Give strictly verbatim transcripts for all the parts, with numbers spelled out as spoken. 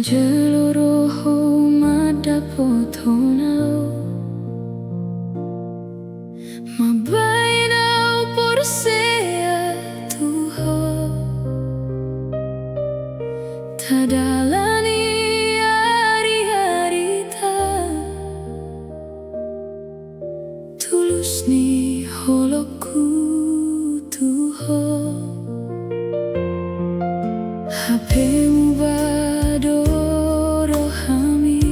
Jolo roha mandapothon au, mambahen au porsea tu Ho. Tadalani ariarita, tulus ni holongku tu Ho. Hape muba do rohami,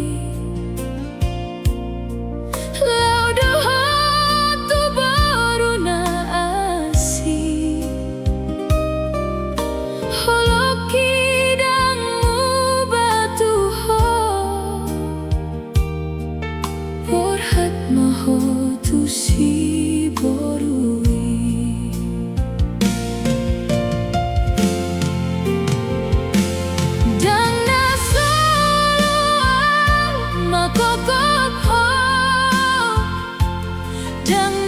laho dohot tu boru na asing. Holongki ndang muba tu Ho, borhat ma Ho tu si boru i. Ndang na solu au mangkophop Ho, ndang